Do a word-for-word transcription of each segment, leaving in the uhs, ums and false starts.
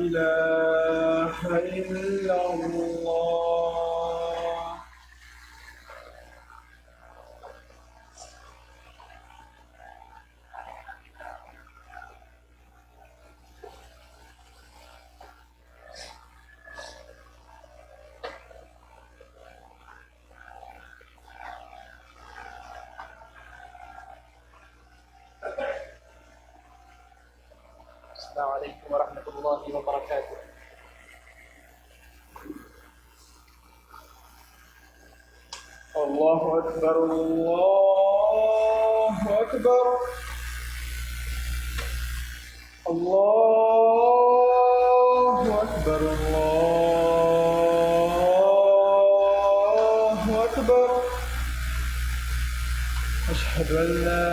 إله إلا الله. السلام عليكم ورحمة الله وبركاته. الله أكبر، الله أكبر. الله أكبر، الله أكبر. أشهد أن لا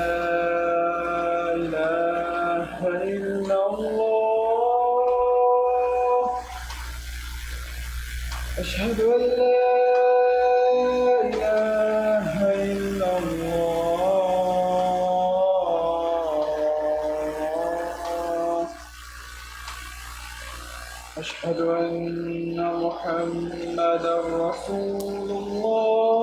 إله إلا الله. أشهد أن لا إله إلا الله. أشهد أن محمدا رسول الله.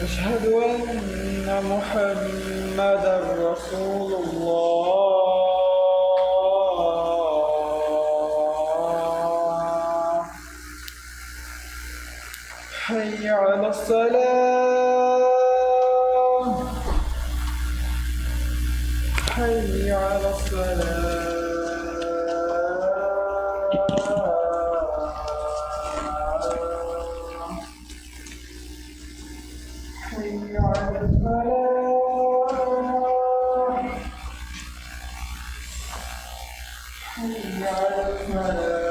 أشهد أن محمدا رسول الله. حي على الصلاة. حي على الصلاة. حي على الفلاح. حي على الفلاح.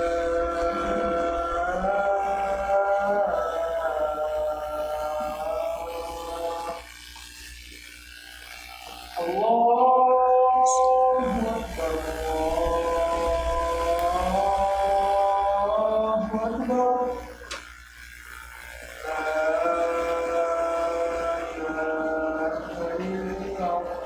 الله أكبر، الله أكبر. لا إله إلا الله.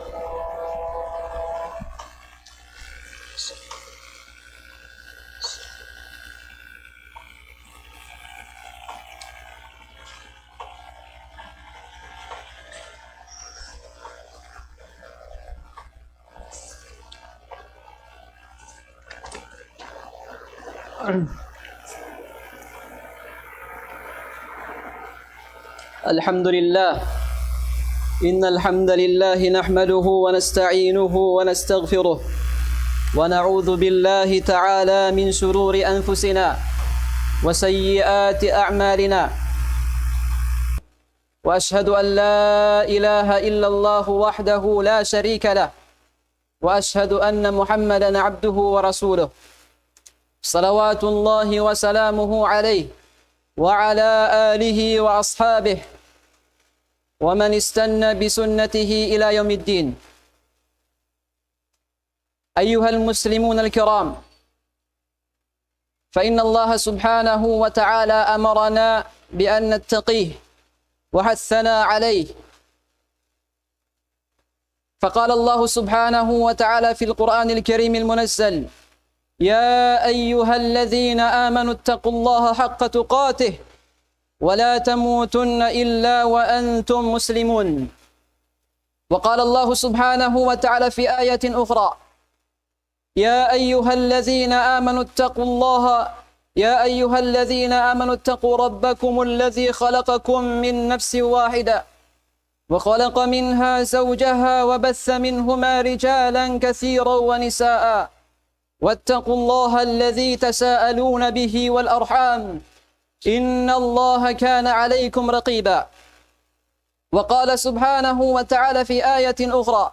الحمد لله. إن الحمد لله نحمده ونستعينه ونستغفره، ونعوذ بالله تعالى من شرور أنفسنا وسيئات أعمالنا، وأشهد أن لا إله إلا الله وحده لا شريك له، وأشهد أن محمدا عبده ورسوله، صلوات الله وسلامه عليه وعلى آله وأصحابه ومن استن بسنته إلى يوم الدين. أيها المسلمون الكرام، فإن الله سبحانه وتعالى أمرنا بأن نتقيه وحثنا عليه، فقال الله سبحانه وتعالى في القرآن الكريم المنزل: يا أيها الذين آمنوا اتقوا الله حق تقاته ولا تموتن إلا وأنتم مسلمون. وقال الله سبحانه وتعالى في آية أخرى: يا أيها الذين آمنوا اتقوا الله، يا أيها الذين آمنوا اتقوا ربكم الذي خلقكم من نفس واحدة وخلق منها زوجها وبث منهما رجالا كثيرا ونساء، واتقوا الله الذي تساءلون به والأرحام، إن الله كان عليكم رقيبا. وقال سبحانه وتعالى في آية أخرى: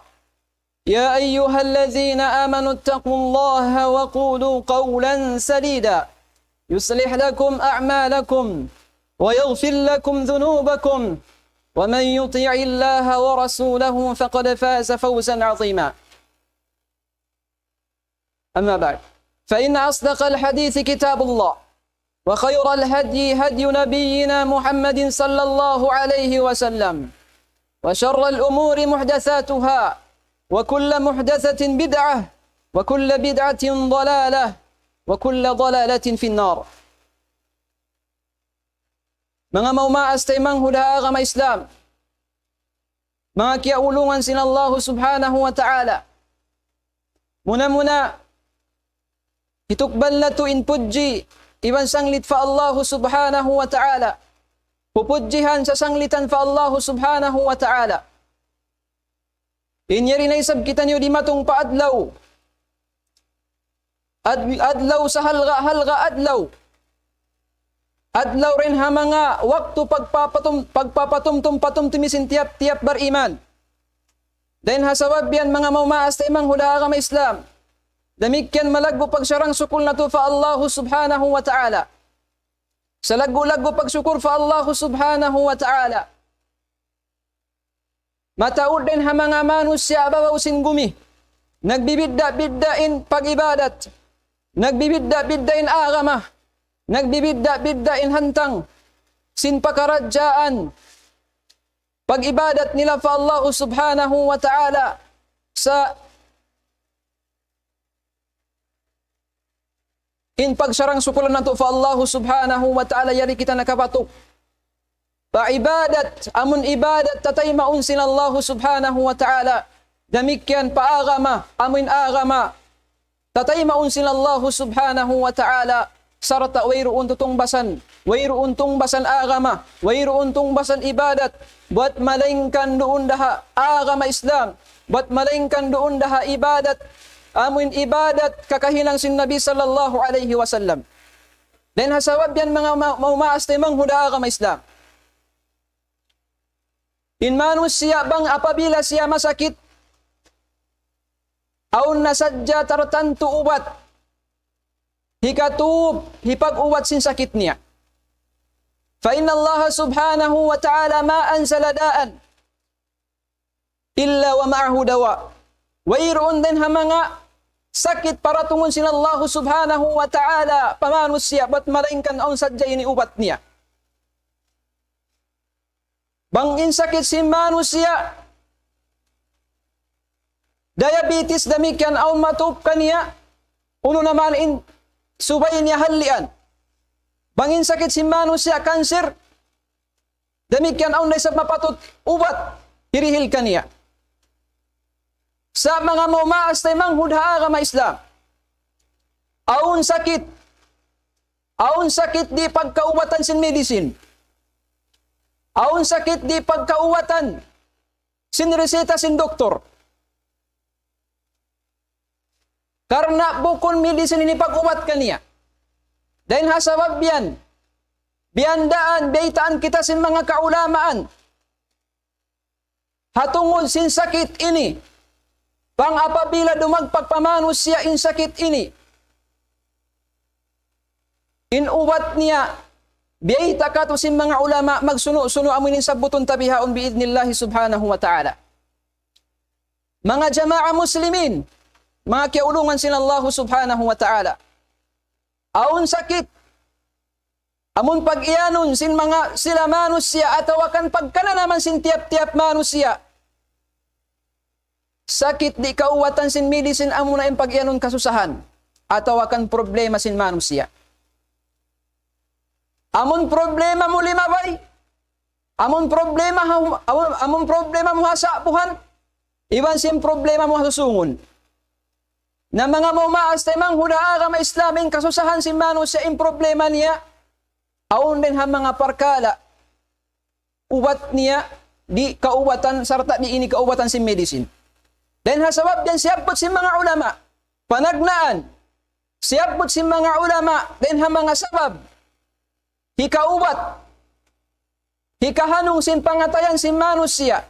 يا أيها الذين آمنوا اتقوا الله وقولوا قولا سديدا يصلح لكم أعمالكم ويغفر لكم ذنوبكم ومن يطع الله ورسوله فقد فاز فوزا عظيما. أما بعد، فإن أصدق الحديث كتاب الله، وخير الهدي هدي نبينا محمد صلى الله عليه وسلم، وشر الأمور محدثاتها، وكل محدثة بدعة، وكل بدعة ضلالة، وكل ضلالة في النار. Manga maumaas taymanghud ha agama Islam, manga kiyaulungan sin Allahu Subhanahu wa Ta'ala, muna-muna, hitukbal natu' in pudji iban sanglit pa Allahu Subhanahu wa Ta'ala. Pupudjihan sasanglitan pa Allahu Subhanahu wa Ta'ala. In yari na isab kitaniyu dimatung pa adlaw. Ad-, adlaw sahalga'-halga' adlaw. Adlaw dayn ha manga waktu pagpapatum-, pagpapatumtum-patumtumi sin tiyap-tiyap bariman. Dayn ha sabab yan, manga maumaas taymanghud ha agama Islam, damikkiyan malaggu' pagsarang-sukul natu' pa Allahu Subhanahu wa Ta'ala. Salaggu'-laggu' pagsukul pa Allahu Subhanahu wa Ta'ala. Mataud dayn ha manga manusiya' babaw sin gumi. Nagbibidda'-bidda' in pag-ibadat. Nagbibidda'-bidda' in agama. Nagbibidda'-bidda' in hantang sin pakaradjaan pag-ibadat nila pa Allahu Subhanahu wa Ta'ala. Sa' in pagsarang-sukulan natu' pa Allahu Subhanahu wa Ta'ala, yari kita nakapatuk pa ibadat, amun ibadat tataymaun sin Allahu Subhanahu wa Ta'ala. Damikkiyan pa agama, amun agama tataymaun sin Allahu Subhanahu wa Ta'ala, sarta' wayruun tutungbasan, wayruun tungbasan agama, wayruun tungbasan ibadat, buat malaingkan duun da ha agama Islam, buat malaingkan duun da ha ibadat, amun ibadat kakahinang sin Nabi sallallahu alayhi wasallam. Dayn ha sabab yan, manga ma-, maumaas taymanghud ha agama Islam, in manusiya' bang apabila siya masakit, awn na sadja tartantu ubat hikatup, hipag-ubat sin sakit niya. فإن الله سبحانه وتعالى ما أنزل داء إلا ومعه دواء. Wayruun dayn ha manga sakit paratungun sin Allahu Subhanahu wa Ta'ala pa manusiya' bat malaingkan awn sadja ini ubat niya. Bang in sakit sin manusiya', diabetes, damikkiyan awn matup kaniya, unu na man in subay niya hallian. Bang in sakit sin manusiya', cancer, damikkiyan awn da isab mapatut ubat hirihil kaniya. Sa' manga maumaas taymanghud ha agama Islam, awn sakit, awn sakit di' pagkaubatan sin medicine. Awn sakit di' pagkaubatan sin reseta sin doktor. Karna' bukun medicine ini pag-ubat kaniya. Dayn ha sabab yan, biyandaan, biyaytaan kita sin manga kaulamaan ha tungud sin sakit ini. Bang apabila dumagpak pa manusiya' in sakit ini, in ubat niya, biyayta' katu' sin manga ulama, magsunu'-sunu' amu in sabbutun ta bihaun bi'idhnillahi subhanahu wa ta'ala. Manga jamaa muslimin, manga kiyaulungan sin Allahu subhanahu wa ta'ala. Awn sakit, amun pag-iyanun sin manga sila manusiya' atawa kan pagkananaman sin tiyap-tiyap manusiya'. Sakit di' kaubatan sin medicine, amuna in pag-iyanun kasusahan atawa kan problema sin manusiya'. Amun problema mu limabay, amun problema ha, amun, amun problema mu ha sa'buhan, iban sin problema mu ha susungun. Na manga maumaas taymanghud ha agama Islam, in kasusahan sin manusiya', in problema niya, awn dayn ha manga parkala', ubat niya, di' kaubatan, sarta' di' ini kaubatan sin medicine. Dayn ha sabab yan siyabbut sin manga ulama, panagnaan, siyabbut sin manga ulama, dayn ha manga sabab, hikaubat, hikahanung sin pangatayan sin manusiya',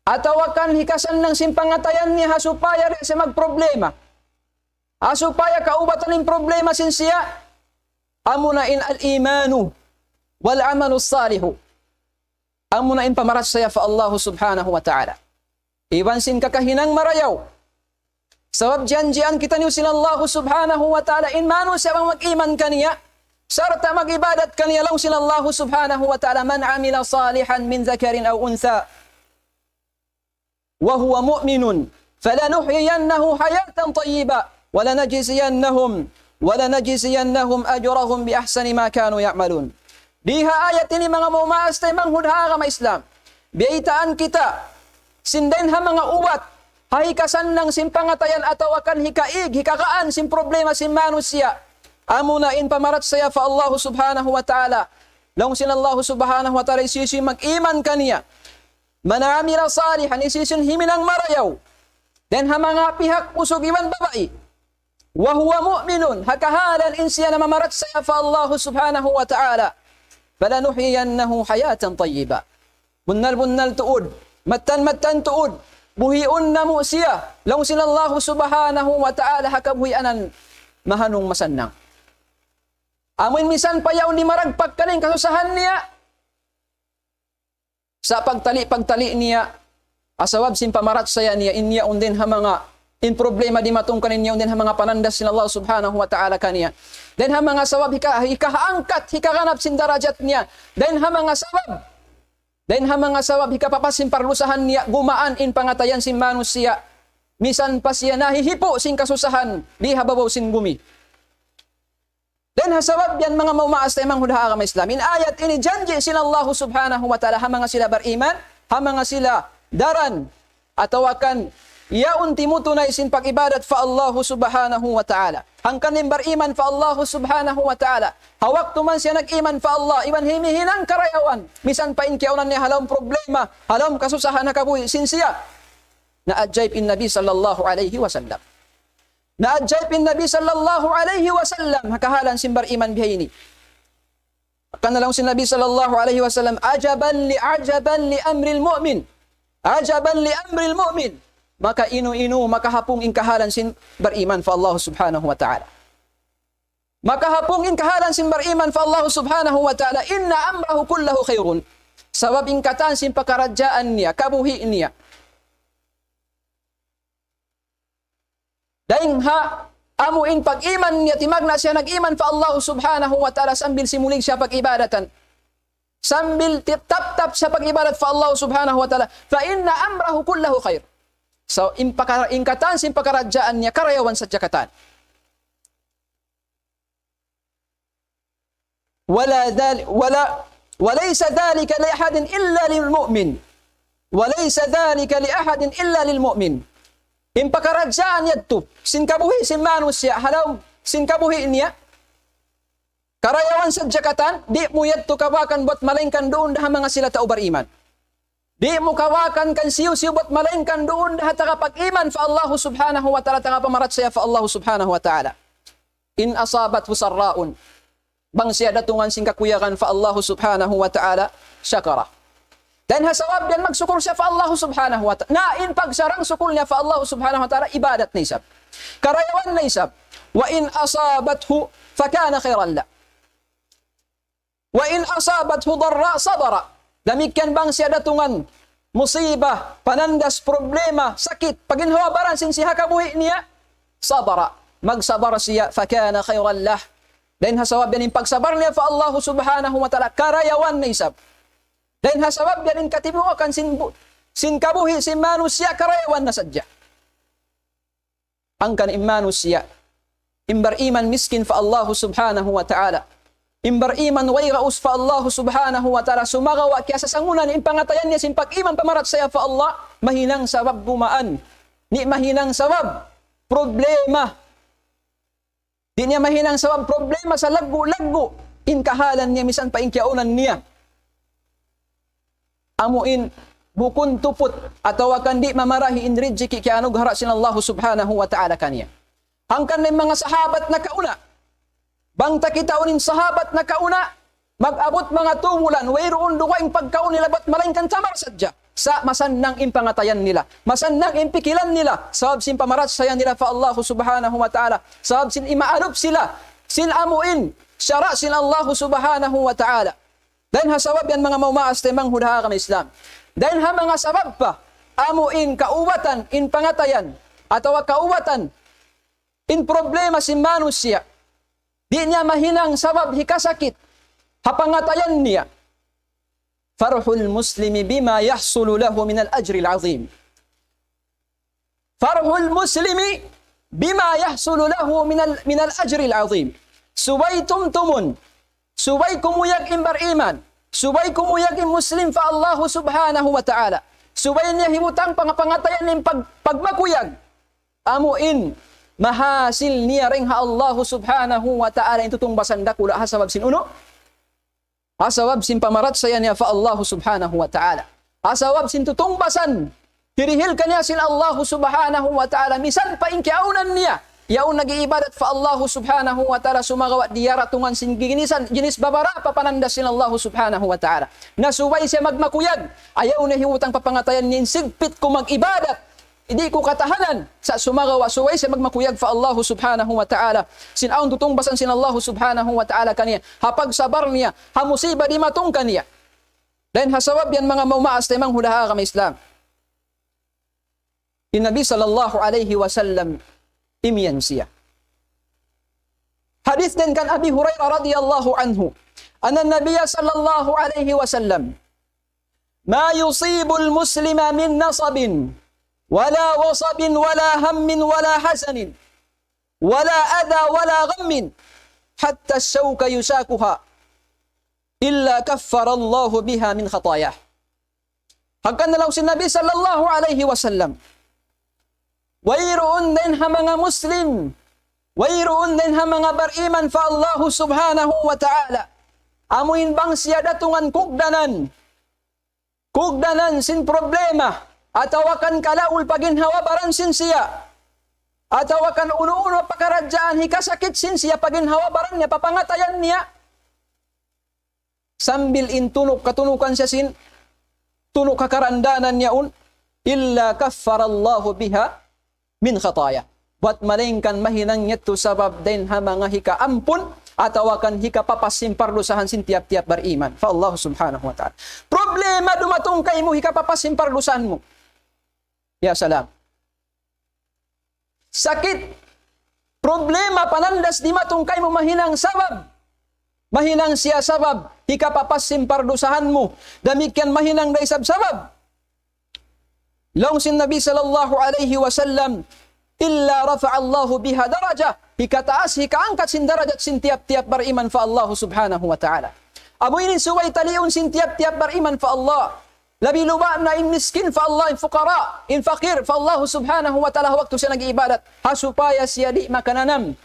atawa kan hikasannang sin pangatayan niya ha supaya di' siya magproblema. Ha supaya kaubatan in problema sin siya, amuna in al-imanu wal amalu salihu. Amuna in pamarachaya pa Allahu subhanahu wa ta'ala. Iban sin kakahinang marayaw. Sabab janjian kitaniyu sin Allahu subhanahu wa ta'ala, in manusiya' bang mag-iman kaniya, sarta' mag-ibadat kaniya, laung sin Allahu subhanahu wa ta'ala, من عمل صالحا من ذكر أو أنثى وهو مؤمن فلنحيينه حياة طيبة ولنجزينهم ولنجزينهم أجرهم بأحسن ما كانوا يعملون. Di ha ayat ini manga maumaas taymanghud ha agama Islam, biyaytaan kita sin dayn ha manga ubat ha hikasannang sin pangatayan atawa kan hikaig, hikagaan sin problema sin manusiya'. Amuna in pamarachaya pa Allahu Subhanahu wa Ta'ala. Laung sin Allahu Subhanahu wa Ta'ala, hisiyu-siyu mag-iman kaniya. من عمل صالحا, hisiyu-siyu himinang marayaw. Dayn ha manga pihak usug iban babai. وهو مؤمن, ha kahalan in siya namamarachaya pa Allahu Subhanahu wa Ta'ala. فلنحيينه حياة طيبة. Bunnal-bunnal tuud, mattan-mattan tuud, buhiun namu' siya, laung sin Allahu Subhanahu wa Ta'ala, ha kabuhianan mahanung masannang. Amu in misan pa yaun di' maragpak kaniya in kasusahan niya, sa' pagtali'-pagtali' niya, ha sabab sin pamarachaya niya, in niya yaun dayn ha manga, in problema dimatung kaniya yaun dayn ha manga panandas sin Allah Subhanahu wa Ta'ala kaniya. Dayn ha manga sabab hika-, hikaangkat, hikaganap sin darajat niya. Dayn ha manga sabab, dayn ha manga sabab hikapapas sin pardusahan niya, gumaan in pangatayan sin manusiya'. Misan pa siya nahihipu' sin kasusahan, di ha babaw sin gumi. Dayn ha sabab yan manga maumaas taymanghud ha agama Islam. In ayat ini janji' sin Allahu Subhanahu wa Ta'ala ha manga sila bariman, ha manga sila daran, atawa kan yaun timutunay sin pag-ibadat pa Allahu Subhanahu wa Ta'ala. Hangkan in bariman pa Allahu Subhanahu wa Ta'ala, ha waktu man siya nag-iman pa Allah, iban himihinang karayawan, misan pa in kiyaunan niya ha lawm problema, ha lawm kasusahan ha kabuhi' sin siya. Naajaib in Nabi sallallahu alayhi wasallam. Naajaib in Nabi sallallahu alayhi wasallam ha kahalan sin bariman bihaini. Hangkan laung sin Nabi sallallahu alayhi wasallam, عجبا لعجبا لأمر المؤمن. عجبا لأمر المؤمن. Makainu-inu, makahapung in kahalan sin bariman pa Allah Subhanahu wa Ta'ala. Makahapung in kahalan sin bariman pa Allah Subhanahu wa Ta'ala, إن أمره كله خير. Sabab in katan sin pakaradjaan niya, kabuhi' niya. Dayn ha amu in pag-iman niya, timagna' siya nag-iman pa Allah Subhanahu wa Ta'ala sambil simulig siya pag-ibadatan. Sambil tip-, tap-tap siya pag-ibadat pa Allah Subhanahu wa Ta'ala. فإن أمره كله خير. So, in pakara-, in katan sin pakaradjaan niya, karayawan sadja katan. ولا ذل-، ولا، وليس ذلك لأحد إلا للمؤمن. وليس ذلك لأحد إلا للمؤمن. In pakaradjaan yadtu, sin kabuhi' sin manusiya', ha lawm sin kabuhi' niya, karayawan sadja katan, di' mu yadtu kawakan buat malaingkan duun da ha manga sila tau bariman. Di' mu kawakan kan hisiyu-siyu buat malaingkan duun da ha tagapag-iman pa Allahu Subhanahu wa Ta'ala, tagapamarachaya pa Allahu Subhanahu wa Ta'ala. إن أصابته سراء. Bang siya datungan sin kakuyagan pa Allahu Subhanahu wa Ta'ala, شكر. Dayn ha sabab yan magsukul siya pa Allahu Subhanahu wa Ta'ala. Na in pagsarang-sukul niya pa Allahu Subhanahu wa Ta'ala, ibadat na isab. Karayawan na isab. وإن أصابته فكان خيرا له. وإن أصابته ضراء صبر. Damikkiyan bang siya datungan musiba, panandas, problema, sakit, pa ginhawa-baran sin siya ha kabuhi' niya, صبر. Magsabar siya, فكان خيرا له. Dayn ha sabab yan in pagsabar niya pa Allahu Subhanahu wa Ta'ala, karayawan na isab. Dayn ha sabab yan in katibuakan sin bu-, sin kabuhi' sin manusiya', karayawan na sadja. Hangkan in manusiya', in bariman miskin pa Allahu Subhanahu wa Ta'ala. In bariman way gaus pa Allahu Subhanahu wa Ta'ala, sumagawa' kiyasasangunan in pangatayan niya sin pag-iman pamarachaya pa Allah, mahinang sabab gumaan. Di' mahinang sabab problema. Di' niya mahinang sabab problema sa laggu'-laggu' in kahalan niya misan pa in kiyaunan niya. Amu in bukun tuput atawa kan di' mamarahi in rijiki' kiyanughara' sin Allahu Subhanahu wa Ta'ala kaniya. Hangkan na in manga sahabat nakauna. Bang ta kitaun in sahabat nakauna, mag-abut manga tumulan, wayruun dugaing pagkaun nila bat malaingkan tamar sadja. Sa' masannang in pangatayan nila. Masannang in pikilan nila. Sabab sin pamarachaya nila pa Allahu Subhanahu wa Ta'ala. Sabab sin imaalup sila sin amu in sara' sin Allahu Subhanahu wa Ta'ala. Dayn ha sabab yan manga maumaas taymanghud ha agama Islam. Dayn ha manga sabab pa, amu in kaubatan, in pangatayan, atawa kaubatan, in problema sin manusiya'. Di' niya mahinang sabab hikasakit ha pangatayan niya. فرح المسلم بما يحصل له من الأجر العظيم. فرح المسلم بما يحصل له من ال-، من الأجر العظيم. Subay tumtumun, subay kumuyag in bariman, subay kumuyag in Muslim pa Allahu Subhanahu wa Ta'ala. Subay niya hibutang pangapangatayan in pag-, pagmakuyag. Amu in mahasil niya dayn ha Allahu Subhanahu wa Ta'ala in tutungbasan dakula' ha sabab sin unu? Ha sabab sin pamarachaya niya pa Allahu Subhanahu wa Ta'ala. Ha sabab sin tutungbasan, hirihil kaniya sin Allahu Subhanahu wa Ta'ala, misan pa in kiyaunan niya, yaun nag-iibadat pa Allahu Subhanahu wa Ta'ala, sumagawa' diyaratungan sin ginisan, ginis babara pa panandas sin Allahu Subhanahu wa Ta'ala. Na subay siya magmakuyag, ayaw na hibutang pa pangatayan niya in sigpit ku mag-ibadat. Di' ku katahanan, sa' sumagawa' subay siya magmakuyag pa Allahu Subhanahu wa Ta'ala. Sin awn tutungbasan sin Allahu Subhanahu wa Ta'ala kaniya, ha pagsabar niya, ha musiba dimatung kaniya. Dayn ha sabab yan manga maumaas taymanghud ha agama Islam. In Nabi sallallahu alayhi wasallam imiyan siya. Hadith dayn kan Abi Hurairah radiyallahu anhu. أن النبي صلى الله عليه وسلم ما يصيب المسلم من نصب ولا وصب ولا هم ولا حزن ولا أذى ولا غم حتى الشوكة يشاكها إلا كفر الله بها من خطاياه. Hangkan na laung sin Nabi sallallahu alayhi wasallam, wayruun dayn ha manga Muslim, wayruun dayn ha manga bariman pa Allahu Subhanahu wa Ta'ala, amu in bang siya datungan kugdanan, kugdanan sin problema, atawa kan kalaul pa ginhawa-baran sin siya, atawa kan unu-unu pakaradjaan hikasakit sin siya pa ginhawa-baran niya, pa pangatayan niya, sambil in tunuk katunukan siya sin tunuk ha karandanan yaun, إلا كفر الله بها من خطاياه. Buat malaingkan mahinang yadtu sabab dayn ha manga hikaampun atawa kan hikapapas sin pardusahan sin tiyap-tiyap bariman pa Allah Subhanahu wa Ta'ala. Problema dumatung kaymu, hikapapas sin pardusahan mu. Ya salam. Sakit, problema, panandas dimatung kaymu mahinang sabab. Mahinang siya sabab hikapapas sin pardusahan mu. Damikkiyan mahinang da isab sabab. Laung sin Nabi sallallahu alayhi wasallam, إلا رفع الله بها درجة. Hikataas, hikaangkat sin darajat sin tiyap-tiyap bariman pa Allah Subhanahu wa Ta'ala. Amu ini subay taliun sin tiyap-tiyap bariman pa Allah. Labi-labi na in miskin pa Allah, in fukara, in fakir pa Allah Subhanahu wa Ta'ala waktu siya nag-iibadat. Ha supaya siya di' makananam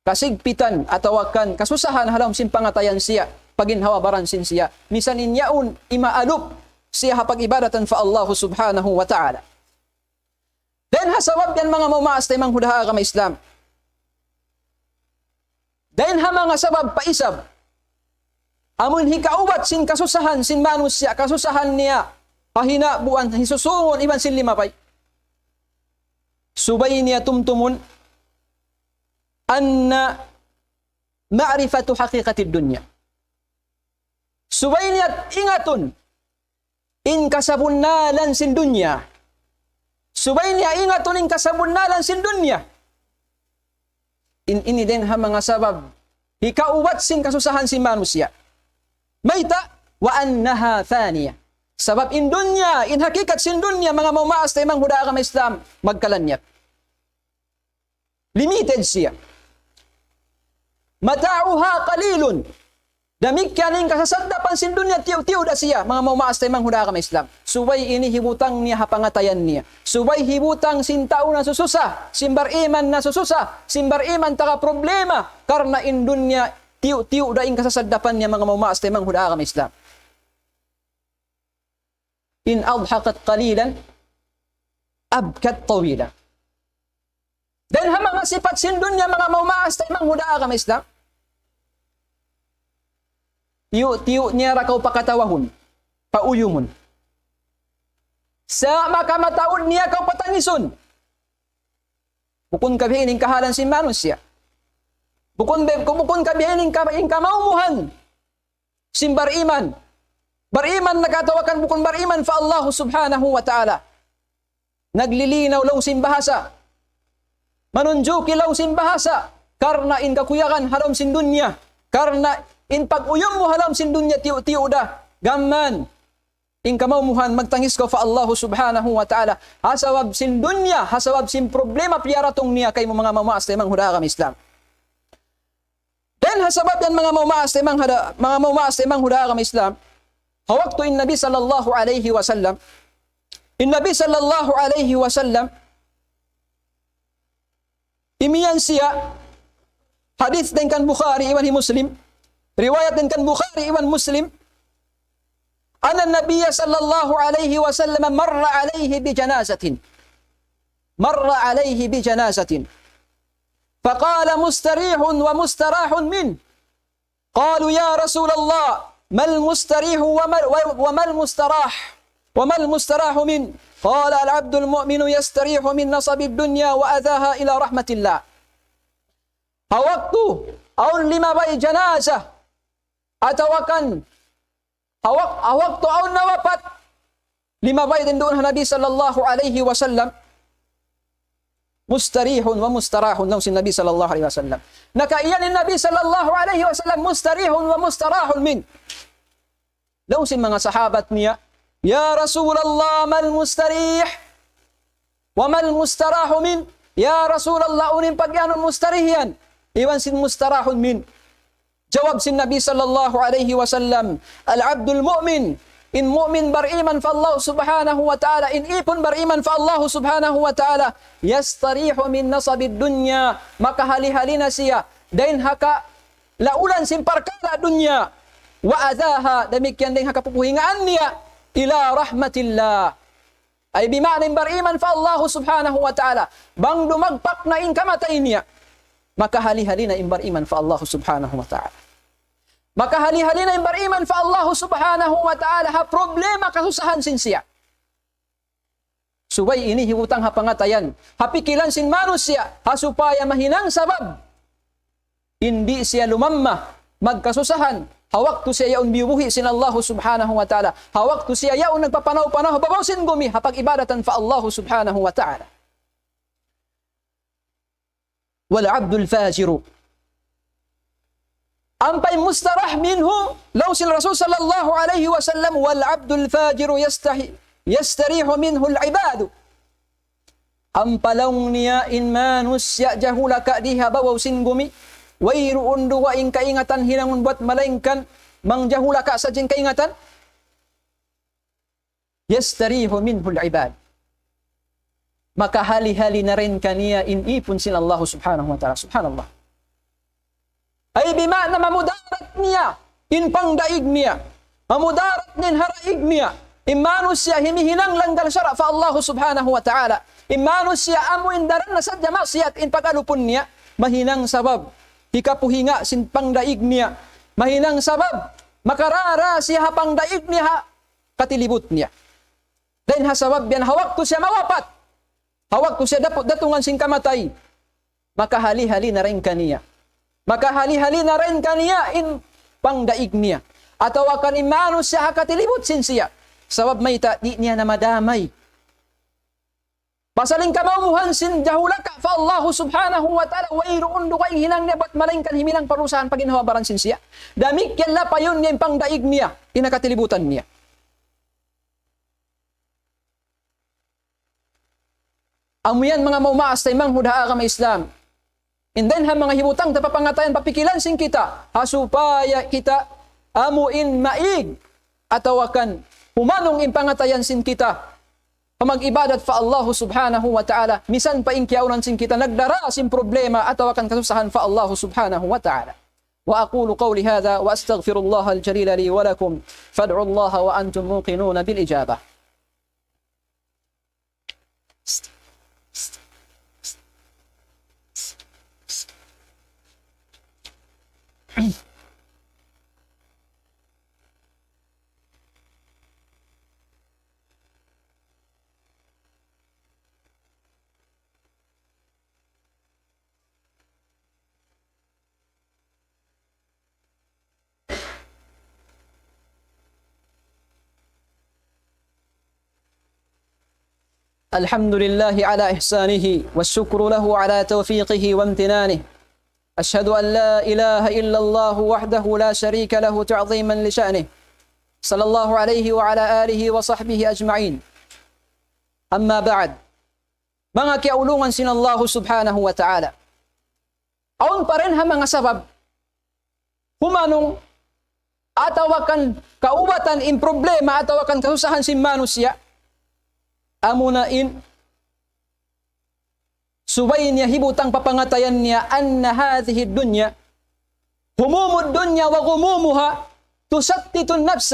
kasigpitan atawa kan kasusahan ha lawm sin pangatayan siya, pa ginhawa-baran sin siya. Misan in yaun imaalup siya ha pag-ibadatan pa Allah Subhanahu wa Ta'ala. Dayn ha sabab yan manga maumaas taymanghud ha agama Islam. Dayn ha manga sabab pa isab. Amun hikaubat sin kasusahan sin manusiya', kasusahan niya, ha hinabuan, hisusungun, iban sin limabay. Subay niya tumtumun, أن معرفة حقيقة الدنيا. Subay niya ingatun in kasabunnalan sin dunya. Subay niya ingatun in kasabunnalan sin dunya. In ini dayn ha manga sabab hikaubat sin kasusahan sin manusiya'. Mayta'? وأنها فانية. Sabab in dunya, in hakikat sin dunya, manga maumaas taymanghud ha agama Islam, magkalanyap. Limited siya. متاعها قليل. Damikkiyan in kasasaddapan sin dunya, tiyu'-tiyu' da siya, manga maumaas taymanghud ha agama Islam. Subay ini hibutang niya ha pangatayan niya. Subay hibutang sin tau nasususa, sin bariman nasususa, sin bariman taga problema. Karna' in dunya, tiyu'-tiyu' da in kasasaddapan niya, manga maumaas taymanghud ha agama Islam. إن أضحكت قليلا أبكت طويلا. Dayn ha manga sipat sin dunya, manga maumaas taymanghud ha agama Islam. Tiyu'-tiyu' niya da kaw pakatawahun, pauyumun. Sa' makamataud niya kaw patangisun. Bukun ka biya' ini in kahalan sin manusiya'. Bukun be-, bukun ka biya' ini in ka-, in kamaumuhan sin bariman. Bariman na katawakan bukun bariman pa Allah Subhanahu wa Ta'ala. Naglilinaw laung sin bahasa. Manunjuki laung sin bahasa. Karna' in kakuyagan ha lawm sin dunya. Karna' in pag-uyum mu ha lawm sin dunya tiyu'-tiyu' da. Gam mayan. in kamaumuhan magtangis kaw pa Allahu Subhanahu wa Ta'ala. Ha sabab sin dunya, ha sabab sin problema piyaratung niya kaymu manga mamaas taymanghud ha agama Islam. Then ha sabab yan manga mamaas taymanghuda, manga mamaas taymanghud ha agama Islam. Ha waktu in Nabi sallallahu alayhi wasallam, in Nabi sallallahu alayhi wasallam, imiyan siya, hadith dayn kan Bukhari iban hi Muslim, riwayat dayn kan Bukhari iban Muslim, أن النبي صلى الله عليه وسلم مر عليه بجنازة، مر عليه بجنازة، فقال: مستريح ومستراح منه. قالوا: يا رسول الله، ما المستريح وما، وما المستراح، وما المستراح منه؟ قال: العبد المؤمن يستريح من نصب الدنيا وأذاها إلى رحمة الله. Ha waktu awn limabay janaza, atawa kan ha wak-, ha waktu awn nawapat, limabay dayn duun ha Nabi sallallahu alayhi wasallam, مستريح ومستراح, laung sin Nabi sallallahu alayhi wasallam. Na kaiyan in Nabi sallallahu alayhi wasallam, مستريح ومستراح منه. Laung sin manga sahabat niya, يا رسول الله، ما المستريح وما المستراح منه؟ Ya Rasulullah, unu in pagiyanun mustarih yan iban sin mustarahun min? Jawab sin Nabi sallallahu alayhi wasallam, العبد المؤمن, in mu'min bariman pa Allah subhanahu wa ta'ala, in ipun bariman pa Allah subhanahu wa ta'ala, يستريح من نصب الدنيا, makahali-hali na siya dayn ha kalaulan sin parkala' dunya, وأذاها, damikkiyan dayn ha kapupuhingaan niya, إلى رحمة الله. Ay bima'na in bariman pa Allah subhanahu wa ta'ala, bang dumagpak na in kamatay niya, makahali-hali na in bariman pa Allah subhanahu wa ta'ala. Makahali-hali na in bariman pa Allah subhanahu wa ta'ala ha problema kasusahan sin siya. Subay ini hibutang ha pangatayan, ha pikilan sin manusiya', ha supaya mahinang sabab in di' siya lumamma magkasusahan ha waktu siya yaun biyubuhi' sin Allah subhanahu wa ta'ala, ha waktu siya yaun nagpapanaw-panaw ha babaw sin gumi ha pag-ibadatan pa Allah subhanahu wa ta'ala. والعبد الفاجر. Ampa in mustarah minhu, laung sin Rasul sallallahu alayhi wasallam, والعبد الفاجر يستحي-، يستريح منه العباد. Ampa laung niya in manusiya' jahulaka' di ha babaw sin gumi, wayruun dugaing kaingatan hinangun buat malaingkan mangjahulaka' sadja in kaingatan. يستريح منه العباد. Makahali-hali na dayn kaniya in ipun sin Allah subhanahu wa ta'ala. Subhanallah. Ay bima'na mamudarat niya in pangdaig niya. Mamudarat niya in haraig niya. In manusiya' himihinang langgal sara' pa Allah subhanahu wa ta'ala. In manusiya' amu in daran na sadja maksiyat in pag-alupun niya. Mahinang sabab hikapuhinga' sin pangdaig niya. Mahinang sabab makarara siya ha pangdaig niya ha katilibut niya. Dayn ha sabab yan, ha waktu siya mawapat, ha waktu siya dapu-, datungan sin kamatay, makahali-hali na dayn kaniya. Makahali-hali na dayn kaniya in pangdaig niya. Atawa kan in manusiya' ha katilibut sin siya. Sabab mayta', di' niya na madamay. Pasal in kamaumuhan sin jahulaka' pa Allah subhanahu wa ta'ala, wayruun dugaing hinang niya bat malaingkan himinang parusahan pa ginhawa-baran sin siya. Damikkiyan lapayun niya in pangdaig niya, in ha katilibutan niya. Amu yan manga maumaas taymanghud ha agama Islam. And then ha manga hibutang ta pa pangatayan, pa pikilan sin kita, ha supaya kita amu in maig atawa kan humanung in pangatayan sin kita pa mag-ibadat pa Allah subhanahu wa ta'ala, misan pa in kiyaunan sin kita nagdara sin problema atawa kan kasusahan pa Allah subhanahu wa ta'ala. وأقول قولي هذا وأستغفر الله الجليل لي ولكم، فادعوا الله وأنتم موقنون بالإجابة. الحمد لله على إحسانه، والشكر له على توفيقه وامتنانه. أشهد أن لا إله إلا الله وحده لا شريك له تعظيما لشأنه، صلى الله عليه وعلى آله وصحبه أجمعين. أما بعد. Manga kiyaulungan sin Allahu Subhanahu wa Ta'ala. Awn pa dayn ha manga sabab, humanung atawa kan kaubatan in problema atawa kan kasusahan sin manusiya'. Amuna in subay niya hibutang pa pangatayan niya, أن هذه الدنيا، هموم الدنيا وغمومها تشتت النفس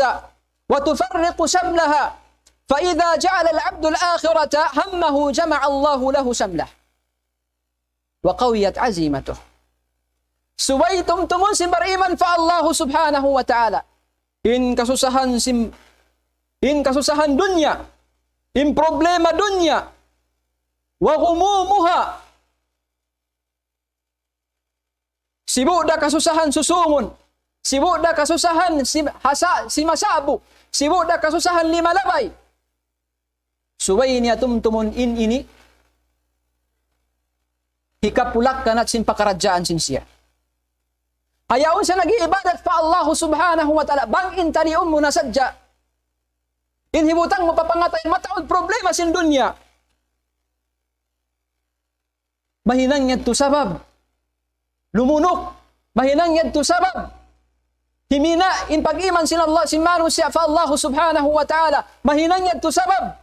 وتفرق شملها، فإذا جعل العبد الآخرة همه جمع الله له شمله وقويت عزيمته. Subay tumtumun sin bariman pa Allahu Subhanahu wa Ta'ala in kasusahan sin, in kasusahan dunya, in problema dunya, وغمومها. Sibu' da kasusahan susungun. Sibu' da kasusahan si-, hasa-, simasabu. Sibu' da kasusahan limalabay. Subay niya tumtumun in ini hikapulak kanat sin pakaradjaan sin siya. Ayaw siya nag-iibadat pa Allahu Subhanahu wa Ta'ala. Bang in taliun mu na sadja in hibutang mu pa pangatayan mataud problema sin dunya. Mahinang yadtu sabab lumunuk. Mahinang yadtu sabab himina' in pag-iman sin Allah, sin manusiya' pa Allahu Subhanahu wa Ta'ala. Mahinang yadtu sabab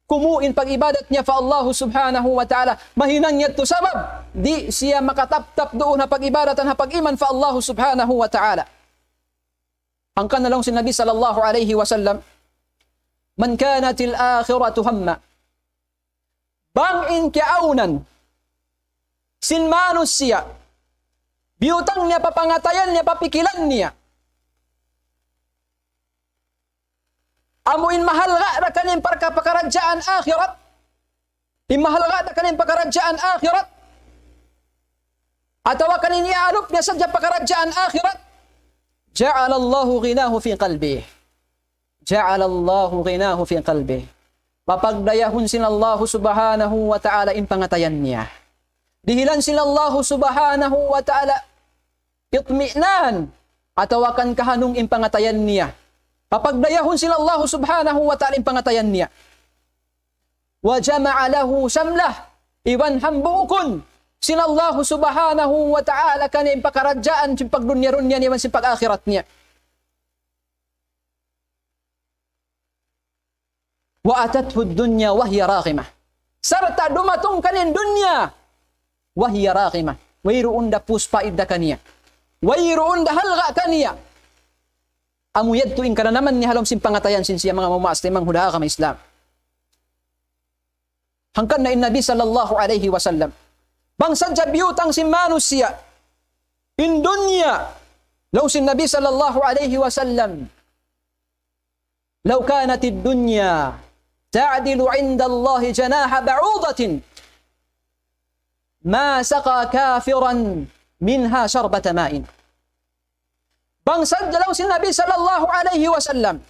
kumu' in pag-ibadat niya pa Allahu Subhanahu wa Ta'ala. Mahinang yadtu sabab di' siya makataptap duun ha pag-ibadat, ha pag-iman pa Allahu Subhanahu wa Ta'ala. Hangkan na laung sin Nabi sallallahu alayhi wasallam, من كانت الآخرة همه. Bang in kiyaawnan sin manusiya', biyutang niya pa pangatayan niya, pa pikilan niya, amu in mahalga' da kaniya in parka-, pakaradjaan akhirat, in mahalga' da kaniya in pakaradjaan akhirat, atawa kaniya in iyaalup niya sadja pakaradjaan akhirat, جعل الله غناه في قلبه. جعل الله غناه في قلبه. Papagdayahun sin Allahu Subhanahu wa Ta'ala in pangatayan niya. Dihilan sin Allahu Subhanahu wa Ta'ala itmi'nan, atawa kan kahanung in pangatayan niya. Papagdayahun sin Allahu Subhanahu wa Ta'ala in pangatayan niya. وجمع له شمله, iban hambuukun sin Allahu Subhanahu wa Ta'ala kaniya in pakaradjaan sin pagdunya-dunya niya iban sin pag-akhirat niya. وأتته الدنيا وهي راغمة. Sarta' dumatung kaniya in dunya, وهي راغمة. Wayruun da puspa idda kaniya. Wayruun da halga' kaniya. Amu yadtu in kananaman niya ha lawm sin pangatayan sin siya, manga mamaas taymanghud ha agama Islam. Hangkan na in Nabi sallallahu alayhi wasallam, bang sadja biyutang sin manusiya' in dunya, laung sin Nabi sallallahu alayhi wasallam, لو كانت الدنيا تعدل عند الله جناح بعوضة ما سقى كافرا منها شربة ماء. Bang sadja laung sin Nabi sallallahu alayhi wasallam,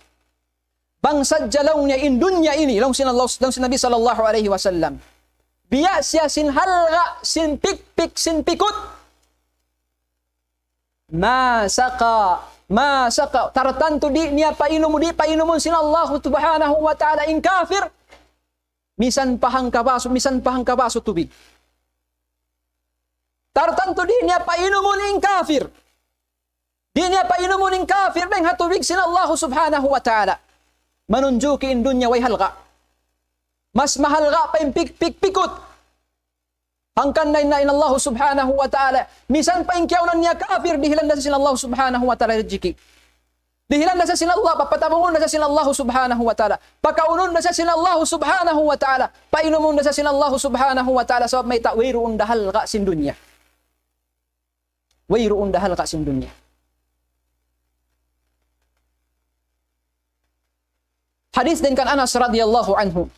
bang sadja laung niya in dunya ini, laung sin Allah, laung sin Nabi sallallahu alayhi wasallam, biya' siya sin halga' sin pikpik sin pikut. ما سقى, ما سقى, tartantu di' niya painumun, di' painumun sin Allahu Subhanahu wa Ta'ala in kafir misan pa hangka basu, misan pa hangka basu tubig. Tartantu di' niya painumun in kafir. Di' niya painumun in kafir dayn ha tubig sin Allahu Subhanahu wa Ta'ala. Manunjuki in dunya way halga'. Mas mahalga' pa in pik-, pik-, pikut. Hangkan na in, na in Allahu Subhanahu wa Ta'ala, misan pa in kiyaawnan niya kafir, dihilan da sin Allahu Subhanahu wa Ta'ala rijiki. Dihilan da sin Allah, papatabungun da sin Allahu Subhanahu wa Ta'ala. Pakaunun da sin Allahu Subhanahu wa Ta'ala. Painumun da sin Allahu Subhanahu wa Ta'ala, sabab mayta', wayruun da halga' sin dunya. Wayruun da halga' sin dunya. Hadith dayn kan Anas radiyallahu anhu.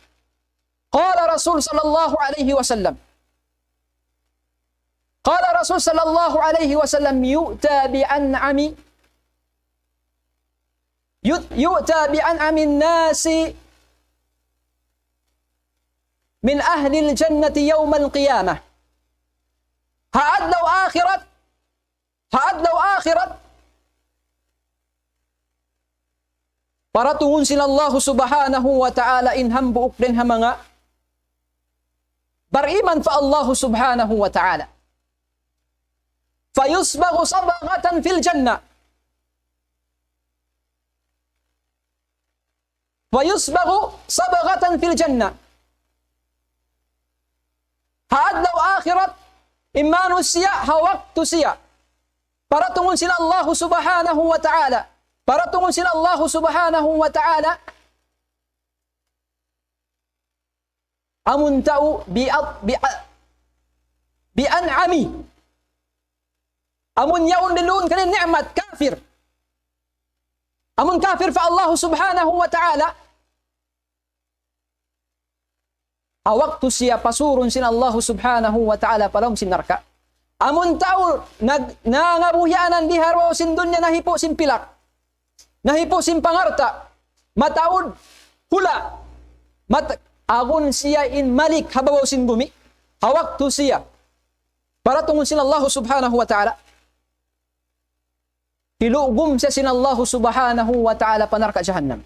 قال رسول صلى الله عليه وسلم. قال رسول صلى الله عليه وسلم: يؤتى بأنعم، يؤ-، يؤتى بأنعم الناس من أهل الجنة يوم القيامة. Ha adlaw akhirat, ha adlaw akhirat, Paratungun sin Allahu Subhanahu wa Ta'ala in hambuuk dayn ha manga bariman pa Allahu Subhanahu wa Ta'ala. فيصبغ صبغة في الجنة. فيصبغ صبغة في الجنة. Ha adlaw akhirat, in manusiya', ha waktu siya paratungun sin Allahu Subhanahu wa Ta'ala. Paratungun sin Allahu Subhanahu wa Ta'ala. Amun tau bi-, bi-, bi-, an'ami. Amun yaun diluun kaniya ni'mat, kafir. Amun kafir pa Allahu Subhanahu wa Ta'ala, ha waktu siya pasurun sin Allahu Subhanahu wa Ta'ala pa lawm sin narka'. Amun tau nag-, nangabuhianan di ha babaw sin dunya nahipu' sin pilak, nahipu' sin pangalta', mataud hula', mat-, agun siya in malik ha babaw sin bumi. Ha waktu siya paratungun sin Allahu Subhanahu wa Ta'ala, hilugum siya sin Allahu Subhanahu wa Ta'ala pa narka' jahannam.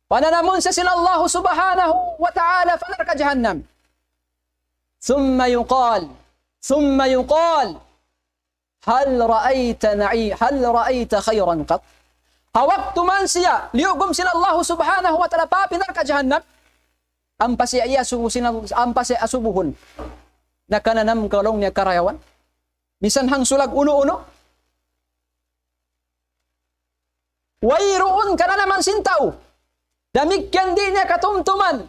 Pananamun siya sin Allahu Subhanahu wa Ta'ala pa narka' jahannam. ثم يقال، ثم يقال، هل رأيت نعي-، هل رأيت خيرا قط؟ Ha waktu man siya liyugum sin Allahu Subhanahu wa Ta'ala pa narka' jahannam, ampa siya iyasubu sin Al-, ampa siya asubuhun, nakananam kaw laung niya karayawan? Misan hangsulag unu-unu. Wayruun kananaman sin tau. Damikkiyan di' niya katumtuman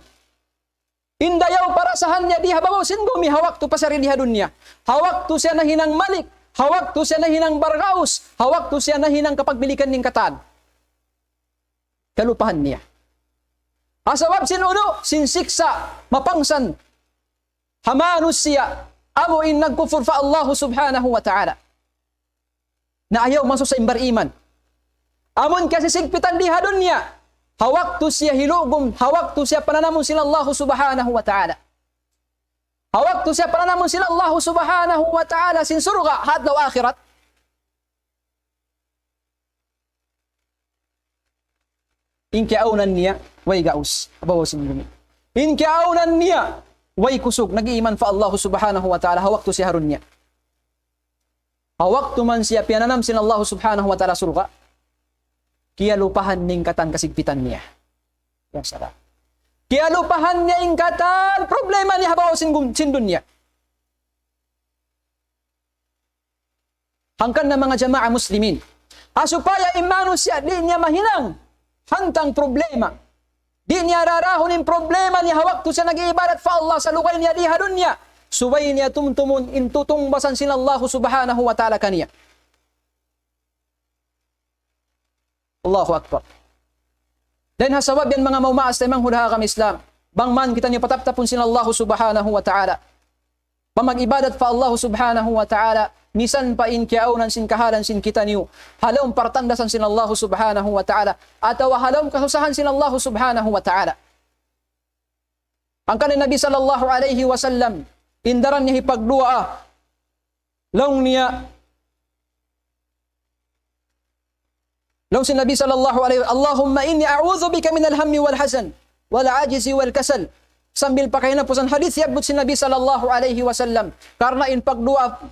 in dayaw parasahan niya di ha babaw sin bumi ha waktu pa siya di ha dunya. Ha waktu siya nahinang malik, ha waktu siya nahinang bargaus, ha waktu siya nahinang kapagbilikan dayn katan. Kalupahan niya. Ha sabab sin unu, sin siksa' mapangsan ha manusiya', amu in nagkufur pa Allahu Subhanahu wa Ta'ala. Na ayaw masusa in bariman. Amun kasisigpitan di ha dunya, ha waktu siya hilugum, ha waktu siya pananamun sin Allahu Subhanahu wa Ta'ala. Ha waktu siya pananamun sin Allahu Subhanahu wa Ta'ala sin surga' ha adlaw akhirat. In kiyaawnan niya, way gaus, ha babaw sin bumi. In kiyaawnan niya, way kusug, nag-iiman pa Allahu Subhanahu wa Ta'ala, ha waktu siya ha dunya. Ha waktu man siya piyananam sin Allahu Subhanahu wa Ta'ala surga', kiyalupahan niya in katan kasigpitan niya. Ya salam. Kiyalupahan niya in katan problema niya ha babaw sin gum-, sin dunya. Hangkan na manga jamaa muslimin. Ha supaya in manusiya' di' niya mahinang hantang problema. Di' niya rarahun in problema niya ha waktu siya nag-iibadat pa Allah sa lugay niya di ha dunya. Subay niya tumtumun in tutungbasan sin Allahu Subhanahu wa Ta'ala kaniya. Allahu Akbar. Dayn ha sabab yan manga maumaas taymanghud ha agama Islam, bang man kitaniyu pataptapun sin Allahu Subhanahu wa Ta'ala pa mag-ibadat pa Allahu Subhanahu wa Ta'ala, misan pa in kiyaawnan sin kahalan sin kitaniyu ha lawm partandasan sin Allahu Subhanahu wa Ta'ala, atawa ha lawm kasusahan sin Allahu Subhanahu wa Ta'ala. Hangkan in Nabi sallallahu alayhi wasallam, in daran niya hipagduwaa, laung niya, laung sin Nabi sallallahu alayhi wa, اللهم إني أعوذ بك من الهم والحزن والعجز والكسل. Sambil pa kahinapusan hadith, iyabbut sin Nabi sallallahu alayhi wasallam. Karna' in pagduwaa,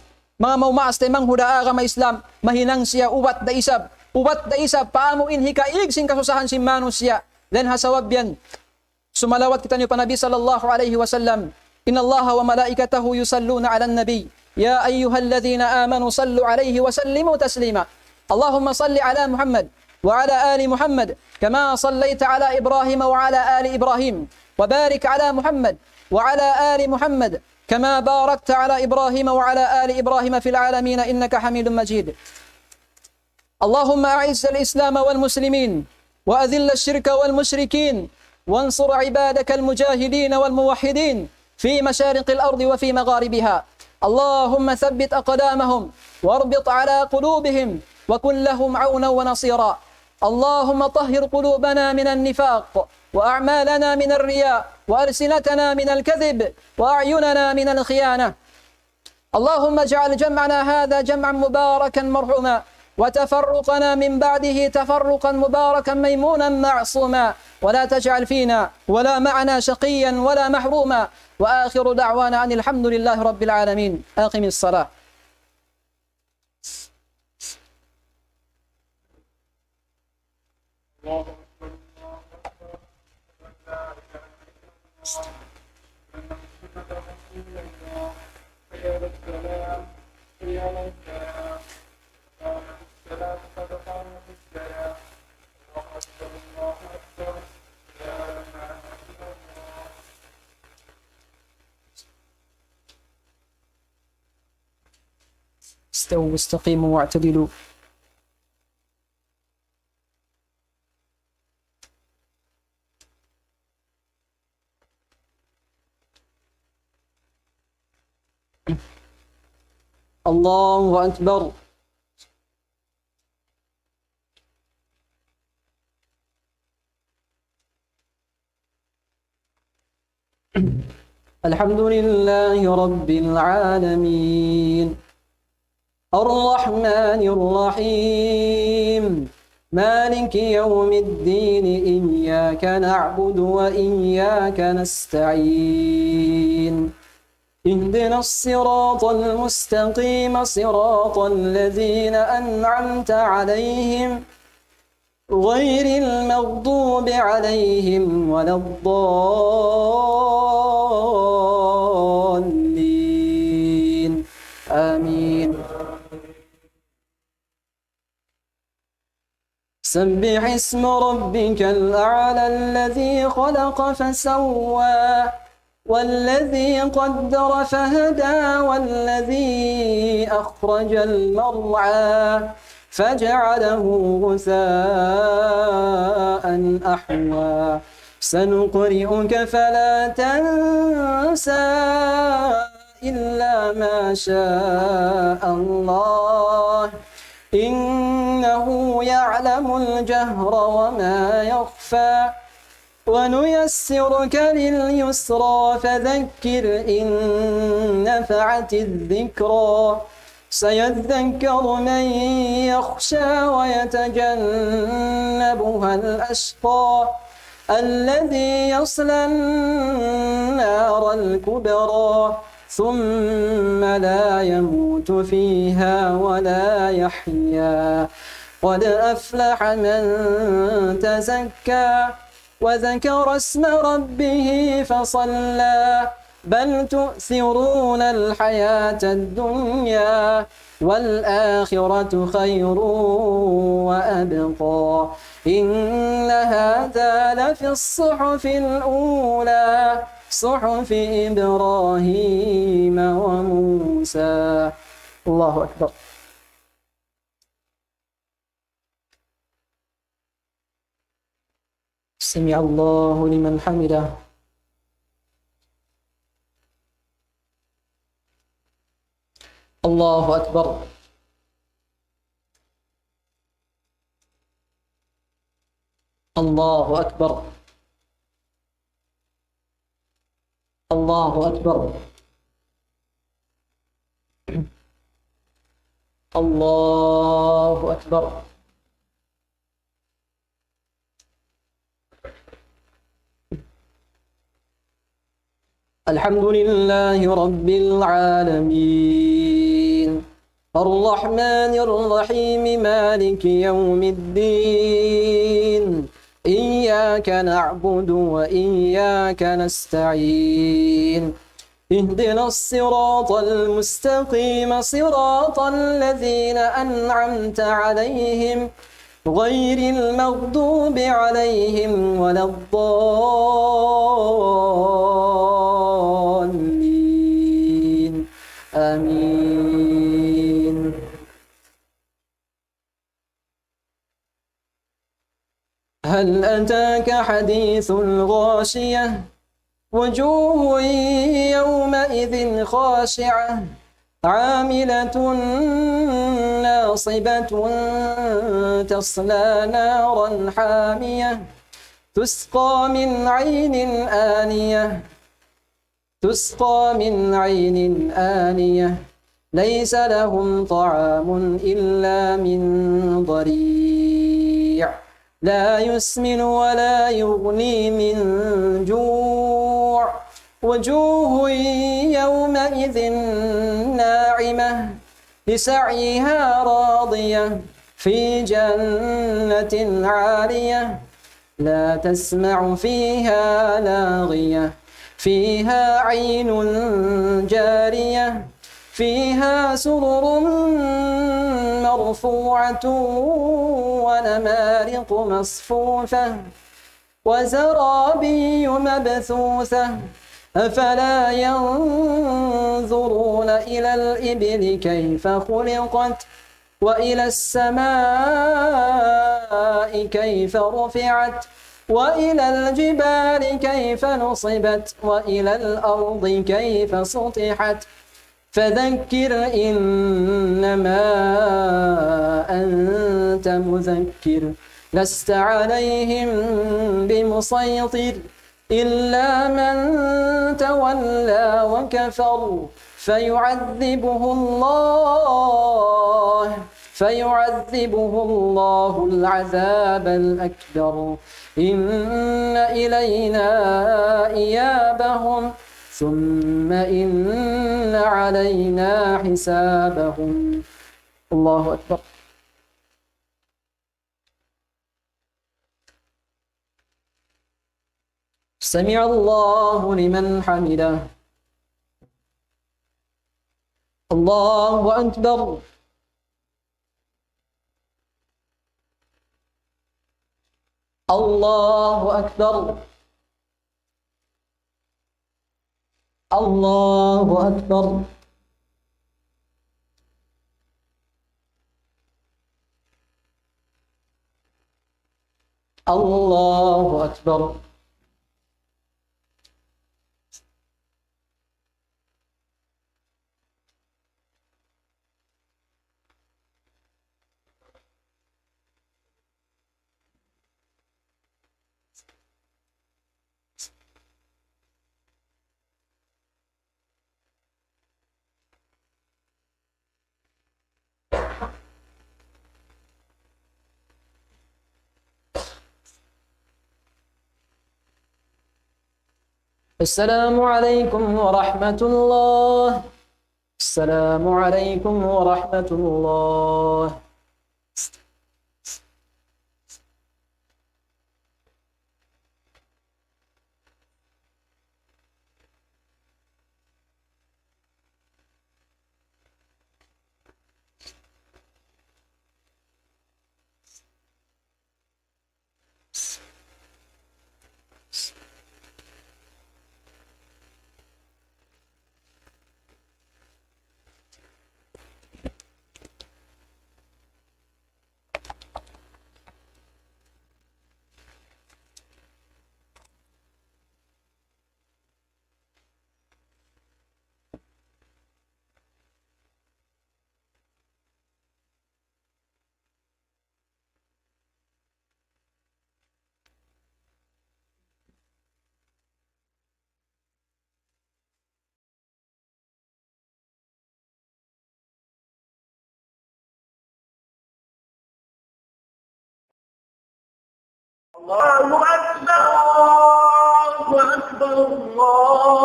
manga maumaas taymanghud ha agama Islam, mahinang siya ubat da isab. Ubat da isab pa amu in hikaig sin kasusahan sin manusiya'. Dayn ha sabab yan, sumalawat kitaniyu pa Nabi sallallahu alayhi wasallam. إن الله وملائكته يصلون على النبي يا أيها الذين آمنوا صلوا عليه وسلموا تسليما. اللهم صل على محمد وعلى آل محمد كما صليت على إبراهيم وعلى آل إبراهيم، وبارك على محمد وعلى آل محمد كما باركت على إبراهيم وعلى آل إبراهيم في العالمين إنك حميد مجيد. اللهم أعز الإسلام والمسلمين، وأذل الشرك والمشركين، وانصر عبادك المجاهدين والموحدين في مشارق الأرض وفي مغاربها. اللهم ثبت أقدامهم، واربط على قلوبهم، وكن لهم عونا ونصيرا. اللهم طهر قلوبنا من النفاق، وأعمالنا من الرياء، وألسنتنا من الكذب، وأعيننا من الخيانة. اللهم اجعل جمعنا هذا جمعا مباركا مرحوما، وتفرقنا من بعده تفرقا مباركا ميمونا معصوما، ولا تجعل فينا ولا معنا شقيا ولا محروما، وآخر دعوانا أن الحمد لله رب العالمين. أقم الصلاة. استووا واستقيموا واعتدلوا. الله أكبر. الحمد لله رب العالمين. الرحمن الرحيم. مالك يوم الدين. إياك نعبد وإياك نستعين. اهدنا الصراط المستقيم، صراط الذين أنعمت عليهم، غير المغضوب عليهم ولا الضالين. آمين. سبح اسم ربك الأعلى الذي خلق فسوى والذي قدر فهدى والذي أخرج المرعى فجعله غثاء أحوى. سنقرئك فلا تنسى إلا ما شاء الله إنه يعلم الجهر وما يخفى. ونيسرك لليسرى فذكر إن نفعت الذكرى سيذكر من يخشى ويتجنبها الأشقى الذي يصلى النار الكبرى ثم لا يموت فيها ولا يحيا. قد أفلح من تزكى وذكر اسم ربه فصلى. بل تؤثرون الحياة الدنيا والآخرة خير وأبقى. إن هذا لفي الصحف الأولى صحف إبراهيم وموسى. الله أكبر. سمع الله لمن حمده. الله أكبر. الله أكبر. الله أكبر. الله أكبر. الحمد لله رب العالمين. الرحمن الرحيم. مالك يوم الدين. إياك نعبد وإياك نستعين. اهدنا الصراط المستقيم، صراط الذين أنعمت عليهم، غير المغضوب عليهم ولا الضالين. آمين. هل أتاك حديث الغاشية؟ وجوه يومئذ خاشعة، عاملة ناصبة، تصلى نارا حامية، تسقى من عين آنية، تسقى من عين آنية، ليس لهم طعام إلا من ضريع لا يسمن ولا يغني من جوع وجوه يومئذ ناعمة لسعيها راضية في جنة عالية لا تسمع فيها لاغية فيها عين جارية فيها سرر مرفوعة ونمارق مصفوفة وزرابي مبثوثة أفلا ينظرون إلى الإبل كيف خلقت وإلى السماء كيف رفعت وإلى الجبال كيف نصبت وإلى الأرض كيف سطحت فذكر إنما أنت مذكر لست عليهم بمسيطر إلا من تولى وكفر فيعذبه الله فيعذبه الله العذاب الأكبر إن إلينا إيابهم ثم إن علينا حسابهم. الله أكبر. سمع الله لمن حمده. الله أكبر. الله أكبر. الله أكبر. الله أكبر. السلام عليكم ورحمة الله. السلام عليكم ورحمة الله. الله أكبر، الله أكبر، الله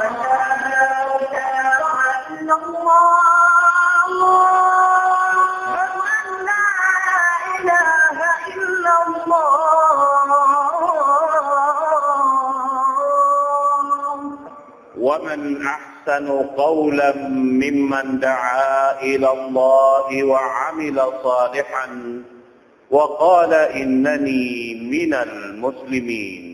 أكبر. أشهد أن لا إله إلا الله. ومن أحسن قولا ممن دعا إلى الله وعمل صالحا وقال إنني من المسلمين.